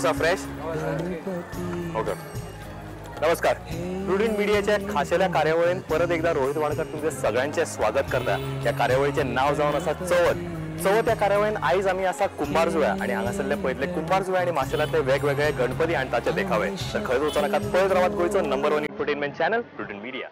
आसा fresh. Okay. नमस्कार. Prudent मिडियाच्या खाशेल्या कार्यावळीन परत एकदा रोहित वाडकर तुमचे सगळ्यांचे स्वागत करता. ह्या कार्यावळीचे नाव जावन आसा चवथ. चवथ ह्या कार्यावळीन आयज आमी आसा कुंभारजुव्या आनी हांगासरले पळयतले कुंभारजुव्या आनी माशेलांतले वेगवेगळे गणपती आनी ताचे देखावे. तर खंयच वचूं नाकात, पळयत रावात गोंयचो number 1 entertainment channel Prudent Media.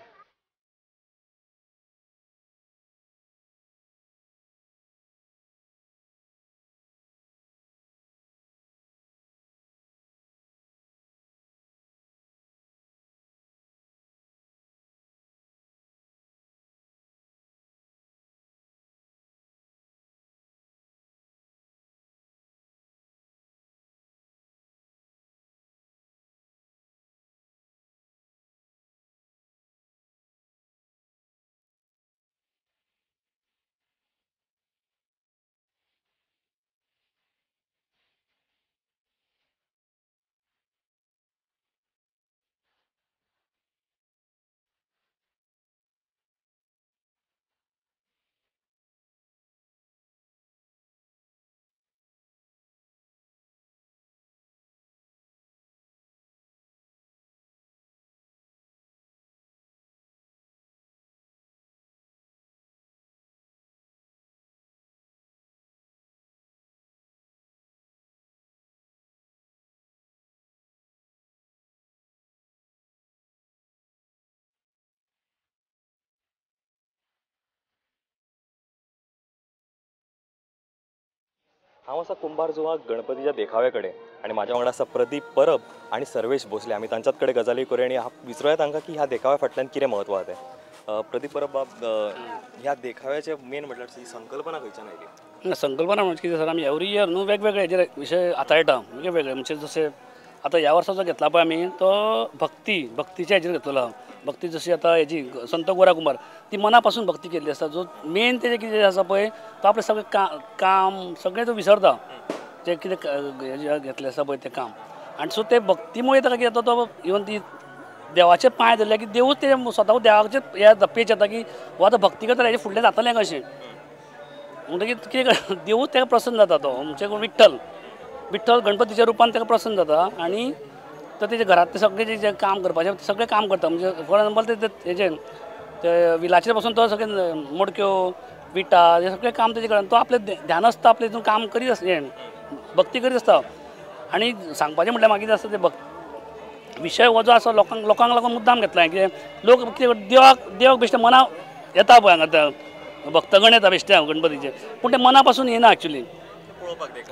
हांव आसा कुंभारजुवा गणपतीच्या देखाव्या कडेन आनी म्हाज्या वांगडा आसा प्रदीप परब आनी सर्वेश भोसले. आमी तांच्याच कडेन गजाली करूया आनी विचारूया तांकां की ह्या देखाव्या फाटल्यान कितें म्हत्व आसा तें. प्रदीप परब बाब, ह्या देखाव्याचे मेन म्हटल्यार ही संकल्पना खंयच्यान आयली? संकल्पना म्हणजे कितें सर, आमी एवरी इयर न्हू वेगवेगळे हेजेर विशय हाताळटा. वेगवेगळे म्हणजे जशे आतां ह्या वर्सा जो घेतला पळय आमी तो भक्ती, भक्तीच्या हेजेर घेतलेलो. भक्ती जशी आतां हेजी संत गोरा कुंभार ती मना पासून भक्ती केल्ली आसता. जो मेन तेजें कितें आसा पळय तो आपलें सगळें काम सगळें तो विसरता, जें कितें घेतलें आसा पळय तें काम. आनी सो ते भक्तीमुळे ताका कितें जाता, तो इवन ती देवाचे पांय धरले की देवूच ते स्वताक देवाचे हे पेच येता की हो आतां भक्ती करता, हेजे फुडलें जातलें कशें. म्हणटकीर कितें देवूच ताका प्रसन्न जाता. तो म्हणजे विठ्ठल, विठ्ठल गणपतीच्या रुपान ताका प्रसन्न जाता आनी तो तेजे घरांतलें सगळें जें काम करपाचें सगळें काम करता. म्हणजे फॉर एग्जाम्पल ते हेजें ते विलाचेर बसून तो सगळें मडक्यो विटा हें सगळें काम तेजे कडेन तो आपलें ध्यान आसता, आपलें हितून काम करीत आसता, हें भक्ती करीत आसता. आनी सांगपाचें म्हटल्यार मागीर आसता ते विशय हो जो आसा लोकांक लोकांक लागून मुद्दाम घेतला कितें लोक कितें देवाक देवाक बेश्टे मना येता पळय हांगा भक्तगण येता बेश्टे गणपतीचे, पूण ते मना पासून येना एक्चुली,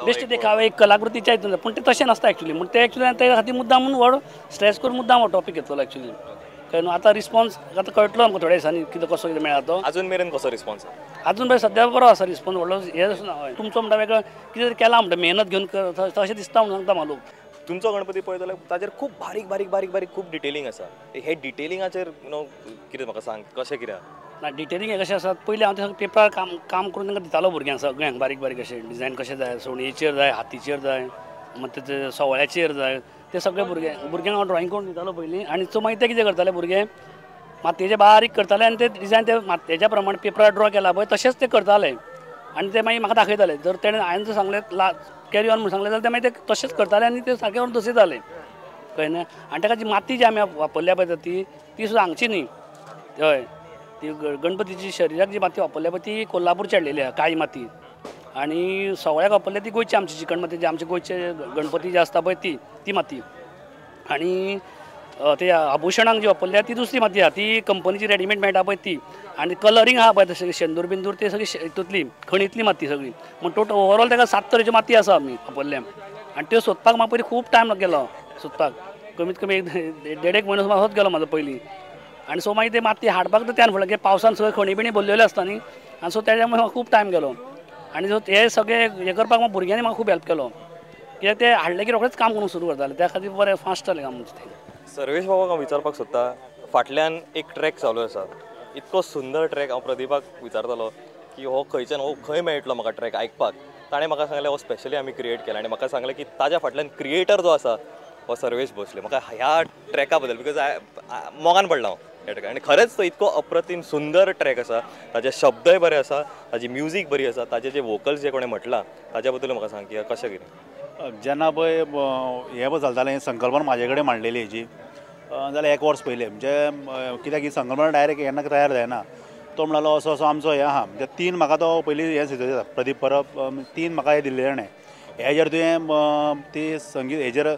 बेश्टे देखावे एक कलाकृतीच्या हितून, पूण ते तशें नासता एक्चुली. म्हण ते एक्चुली त्या खातीर मुद्दाम म्हणून व्हड स्ट्रेस करून मुद्दाम हो टॉपीक घेतलो एक्चुली. कळ्ळें न्हू? आतां रिस्पॉन्स आतां कळटलो आमकां थोड्या दिसांनी कितें कसो कितें मेळ्ळा तो. अजून मेरेन कसो रिस्पॉन्स? अजून पळय सद्या बरो आसा रिस्पॉन्स, व्हडलो हें ना. हय, तुमचो म्हणटा वेगळो कितें तरी केलां म्हणटा, मेहनत घेवन तशें दिसता म्हणून सांगता म्हाका लोक. तुमचो गणपती पळयत जाल्यार ताजेर खूब बारीक बारीक बारीक बारीक खूब डिटेलिंग आसा. हे डिटेलिंगाचेर you know कितें म्हाका सांग कशें कितें? ना, डिटेलिंग हें कशें आसा, पयलीं हांव ते पेपरार काम काम करून तांकां दितालो भुरग्यांक सगळ्यांक बारीक बारीक अशें डिजायन कशें जाय, सोणयेचेर जाय, हातीचेर जाय, मागीर ते सवळ्याचेर जाय, ते सगळे भुरग्यांक हांव ड्रॉइंग करून दितालो पयलीं. आनी सो मागीर ते कितें करताले भुरगे मातयेचे बारीक करताले आनी ते डिजायन ते मातयेच्या प्रमाणे पेपरार ड्रॉ केला पळय तशेंच ते करताले आनी ते मागीर म्हाका दाखयताले. जर तेणें हांवें जर सांगलें कॅरी ऑन म्हणून सांगलें जाल्यार ते मागीर ते तशेंच करताले आनी ते सारकें करून दसयताले. कळ्ळें न्हय? आनी ताका जी माती जी आमी वापरल्या पळय ती ती सुद्दां हांगची न्ही. हय, ती गणपतीची शरिराक जी माती वापरल्या पळय ती कोल्हापूरची हाडलेली आसा, काळी माती. आनी सवळ्याक वापरल्या ती गोंयची आमची चिकण माती, जी आमचे गोंयचे गणपती जे आसता पळय ती ती माती. आनी ते आभूषणांक जी वापरल्या ती दुसरी माती आसा, ती कंपनीची रेडीमेड मेळटा पळय ती. आनी कलरींग आसा पळय तशें शेंदूर बिंदूर ते सगळी हितूंतली खणींतली माती सगळी. म्हण टोटल ओवरऑल ताका 7 तरेच्यो माती आसा आमी वापरल्या. आनी त्यो सोदपाक म्हाका पयलीं खूब टायम गेलो सोदपाक, कमीत कमी एक देड एक म्हयनो असोच गेलो म्हाजो पयलीं. आनी सो मागीर ते माती हाडपाक तर त्यान फुडलें पावसान सगळें खणी बिणी भरलेल्यो आसता न्ही, आनी सो तेज्या म्हाका खूब टायम गेलो. आनी सो हे सगळे हें करपाक म्हाका भुरग्यांनी म्हाका खूब हेल्प केलो, कित्याक ते हाडले की रोखडेच काम करूंक सुरू करताले, त्या खातीर बरें फास्ट जालें काम तें. सर्वेश बाबाक हांव विचारपाक सोदता, फाटल्यान एक ट्रॅक चालू आसा, इतको सुंदर ट्रॅक. हांव प्रदीपाक विचारतालो की हो खंयच्यान, हो खंय मेळटलो म्हाका ट्रॅक आयकपाक, ताणें म्हाका सांगलें हो स्पेशली आमी क्रिएट केला. आनी म्हाका सांगलें की ताज्या फाटल्यान क्रिएटर जो आसा हो सर्वेश भोसले. म्हाका ह्या ट्रॅका बद्दल because मोगान पडला हांव ह्या ट्रॅका. आनी खरेंच तो इतको अप्रतीम सुंदर ट्रॅक आसा, ताजे शब्दय बरे आसा, ताजी म्युजीक बरी आसा, ताजे जे वोकल्स जे कोणें म्हटलां ताज्या बद्दल म्हाका सांग की कशें कितें. जेन्ना पळय हें पळय चलतालें, ही संकल्पना म्हाजे कडेन मांडलेली हेजी जाल्यार एक वर्स पयलें, म्हणजे कित्याक ही संकल्पना डायरेक्ट केन्ना तयार जायना. तो म्हणालो असो असो आमचो हें आहा, म्हणजे तीन म्हाका तो पयलीं हें सुचयता प्रदीप परब, तीन म्हाका हें दिल्लें ताणें, हेजेर तुवें ती संगीत हेजेर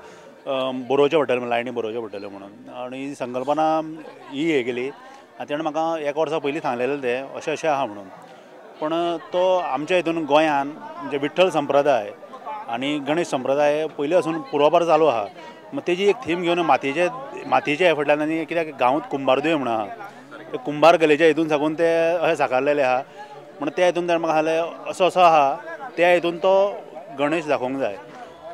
बरोवचें पडटलें, लायनी बरोवच्यो पडटल्यो म्हणून. आनी ही संकल्पना ही हें केली आनी तेणें म्हाका एक वर्सा पयलीं सांगलेलें तें अशें अशें आहा म्हणून. पूण तो आमच्या हितून गोंयान म्हणजे विठ्ठल संप्रदाय आनी गणेश संप्रदाय पयलीं आसून पुर्वापार चालू आहा, मग तेजी एक थीम घेवन मातयेचे मातयेचे हे फाटल्यान, आनी कित्याक गांवांत कुंभारदुय म्हणून आहा, ते कुंभार कलेच्या हितून साकून ते अशें साकारलेले आहा, म्हणून त्या हितून ताणें म्हाका सांगलें असो असो आहा, त्या हितून तो गणेश दाखोवंक जाय.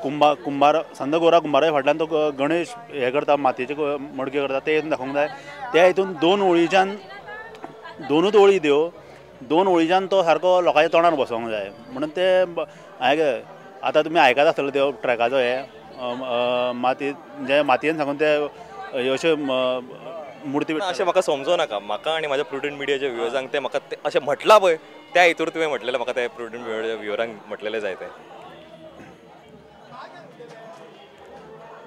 कुंभार संत गोरा कुंभारा फाटल्यान तो गणेश हें करता, मातयेचे मडक्यो करता, ते हितून दाखोवंक जाय. त्या हितून दोन ओळीच्यान, दोनूच ओळी त्यो, दोन ओळीच्यान तो सारको लोकांच्या तोंडार बसोवंक जाय म्हणून ते हांवें. आतां तुमी आयकता आसतले त्यो ट्रॅकाचो हे माती, म्हणजे मातयेन सांगून ते अश्यो मुर्ती. अशें म्हाका समजो नाका, म्हाका आनी म्हाज्या प्रुडंट मिडियाच्या व्युअर्सांक तें म्हाका अशें म्हटलां पळय त्या हितूर तुवें म्हटलेलें, म्हाका ते प्रुडंट मिडियाच्या व्युअरांक म्हटलेलें जाय तें.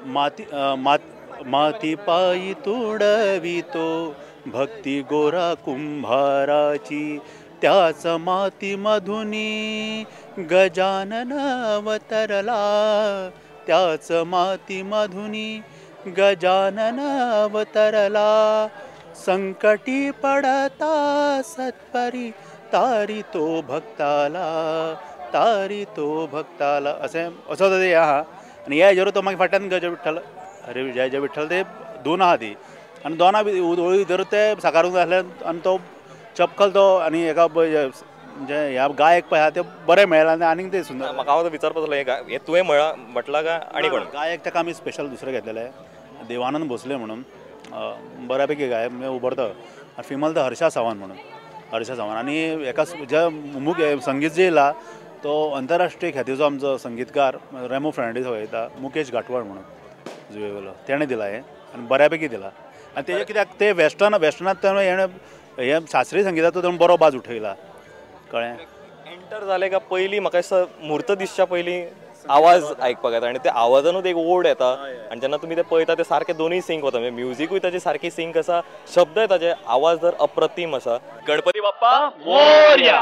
माती माती पायी तुडवितो भक्ती गोरा कुंभाराची, त्याच माती मधुनी गजानन अवतरला, त्याच माती मधुनी गजानन अवतरला, संकटी पडता सत्परी तारी तो भक्ताला, तारी तो भक्ताला, असें असो तें हें आहा. आनी ह्या हेजेर तो मागीर फाटल्यान गज विठ्ठल, अरे जय जय विठ्ठल ते दोन आहा ती, आनी दोना ओळी भितर ते साकारूंक जाय आसले आनी तो चपखल तो आनी हेका म्हणजे ह्या गायक पळय आहा ते बरें मेळ्ळें आनी आनीक ते सुंदर. म्हाका हांव विचारपाक जालो हें तुवें म्हळां म्हटलां काय आनी कोण गायक? ताका आमी स्पेशल दुसरें घेतलेले, देवानंद भोसले म्हणून, बऱ्यापैकी गायक म्हणजे उबरता. आनी फिमेल तर हर्षा सावंत म्हणून, हर्षा सावंत. आनी हेका जे मुख्य संगीत जे येयला तो अंतरराष्ट्रीय ख्यातीचो आमचो संगीतकार रेमो फर्नांडीस वयता, मुकेश घाटवळ म्हणून जुवेलो, तेणें दिला हें आनी बऱ्यापैकी दिला. आनी तेजें कित्याक ते वेस्टर्नांत तेणें हें शास्त्रीय संगिताचो तेणें बरो बाज उठयला, कळ्ळें. एंटर जालें काय पयलीं म्हाका दिसता म्हूर्त दिसच्या पयलीं आवाज आयकपाक येता आनी त्या आवाजानूच एक ओड येता, आनी जेन्ना तुमी ते पळयता ते सारके दोनूय सिंक वता, म्हणजे म्युजिकूय ताजी सारकी सिंक आसा, शब्दय ताजे, आवाज तर अप्रतीम आसा. गणपती बाप्पा मोरया.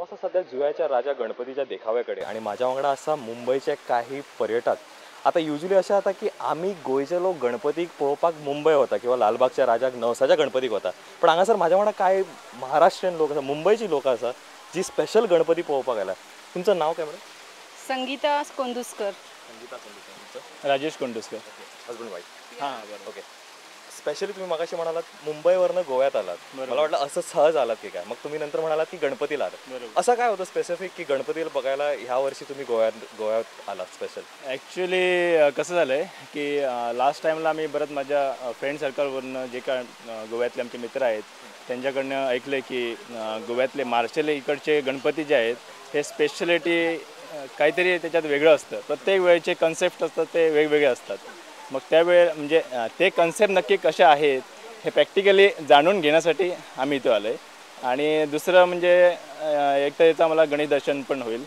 असो सध्या जुव्याच्या राजा गणपतीच्या देखाव्या कडेन आनी म्हाज्या वांगडा आसा मुंबयचे काही पर्यटक. आतां युजली अशें जाता की आमी गोंयचे लोक गणपतीक पळोवपाक मुंबय वता किंवा लालबागच्या राजाक नवसाच्या गणपतीक वता, पण हांगासर म्हाज्या वांगडा कांय महाराष्ट्रीयन लोक आसा, मुंबयची लोक आसा जी स्पेशल गणपती पळोवपाक आयला. तुमचं नाव काय madam? Sangeeta Konduskar. Sangeeta Konduskar. Rajesh Konduskar. Husband wife. हां बरोबर. ओके. स्पेशली तुम्ही मगाशी म्हणालात मुंबईवरनं गोव्यात आलात, मला वाटलं असं सहज आलात की काय, मग तुम्ही नंतर म्हणालात की गणपतीला आलात. असं काय होतं स्पेसिफिक की गणपतीला बघायला ह्या वर्षी तुम्ही गोव्यात आलात स्पेशल? ॲक्च्युली कसं झालं आहे की लास्ट टाईमला आम्ही बरंच माझ्या फ्रेंड सर्कलवरनं जे काय गोव्यातले आमचे मित्र आहेत त्यांच्याकडनं ऐकलं की गोव्यातले मार्शेले इकडचे गणपती जे आहेत हे स्पेशलिटी काहीतरी त्याच्यात वेगळं असतं, प्रत्येक वेळचे कन्सेप्ट असतात ते वेगवेगळे असतात. मग त्यावेळ म्हणजे ते कन्सेप्ट नक्की कसे आहेत हे प्रॅक्टिकली जाणून घेण्यासाठी आम्ही इथं आलो आहे. आणि दुसरं म्हणजे एक तर याचा मला गणेश दर्शन पण होईल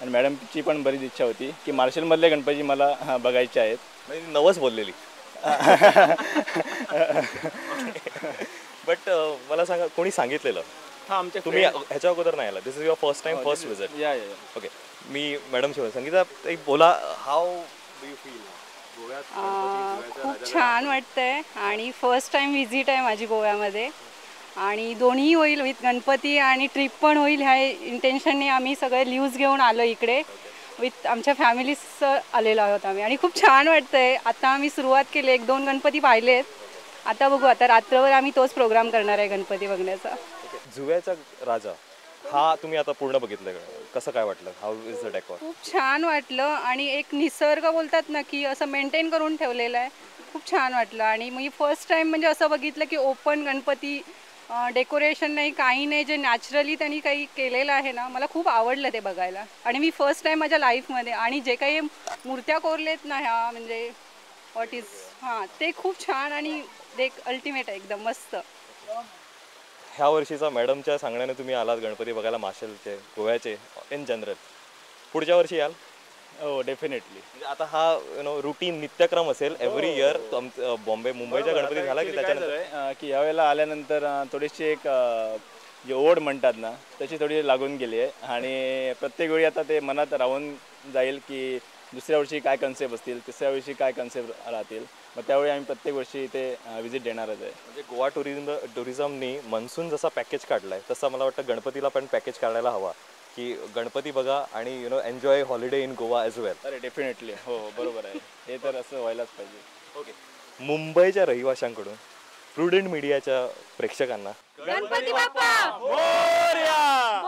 आणि मॅडमची पण बरीच इच्छा होती की मार्शलमधले गणपती मला बघायचे आहेत. म्हणजे नवस बोललेली. बट मला सांगा, कोणी सांगितलेलं? हां, आमच्या तुम्ही ह्याच्या अगोदर नाही आला, this is your first time, first visit? Yeah yeah. Okay. मी मॅडमशी संगीता एक बोला, how do you feel? खूप छान वाटतंय आणि फर्स्ट टाइम व्हिजिट आहे माझी गोव्यामध्ये आणि दोन्ही होईल विथ गणपती आणि ट्रिप पण होईल ह्या इंटेन्शनने आम्ही सगळे लीव्ज घेऊन आलो इकडे विथ आमच्या फॅमिलीज आलेलो आहोत आम्ही आणि खूप छान वाटतंय. आता आम्ही सुरुवात केली, एक दोन गणपती पाहिलेत, आता बघू, आता रात्रभर आम्ही तोच प्रोग्राम करणार आहे गणपती बघण्याचा. जुव्याचा राजा हा तुम्ही आता पूर्ण बघितलं, कसं काय वाटलं? How is the decor? खूप छान वाटलं आणि एक निसर्ग बोलतात ना की असं मेंटेन करून ठेवलेलं आहे, खूप छान वाटलं. आणि मी फर्स्ट टाइम म्हणजे असं बघितलं की ओपन गणपती, डेकोरेशन नाही, काही नाही, जे नॅचरली त्यांनी काही केलेलं आहे ना, मला खूप आवडलं ते बघायला. आणि मी फर्स्ट टाइम माझ्या लाईफमध्ये, आणि जे काही मूर्त्या कोरलेत ना ह्या, म्हणजे what is, हां ते खूप छान आणि ते अल्टिमेट आहे एकदम मस्त. ह्या वर्षीचा मॅडमच्या सांगण्याने तुम्ही आलात गणपती बघायला माशेलचे, गोव्याचे इन जनरल, पुढच्या वर्षी याल? हो, डेफिनेटली. म्हणजे आता हा you know routine नित्यक्रम असेल एव्हरी इयर बॉम्बे मुंबईच्या गणपती झाला की त्याच्यानंतर की ह्यावेळेला आल्यानंतर थोडीशी एक जी ओढ म्हणतात ना तशी थोडी लागून गेली आहे आणि प्रत्येक वेळी आता ते मनात राहून जाईल की दुसऱ्या वर्षी काय कन्सेप्ट असतील, तिसऱ्या वर्षी काय कन्सेप्ट राहतील, मग त्यावेळी आम्ही प्रत्येक वर्षी इथे व्हिजिट देणारच आहे. म्हणजे गोवा टुरिझमनी मॉन्सून जसा पॅकेज काढला आहे तसा मला वाटतं गणपतीला पण पॅकेज काढायला हवा की गणपती बघा आणि you know enjoy holiday in Goa as well. अरे डेफिनेटली, हो बरोबर आहे, हे तर असं व्हायलाच पाहिजे. ओके, मुंबईच्या रहिवाशांकडून प्रुडंट मीडियाच्या प्रेक्षकांना गणपती बाप्पा मोरया!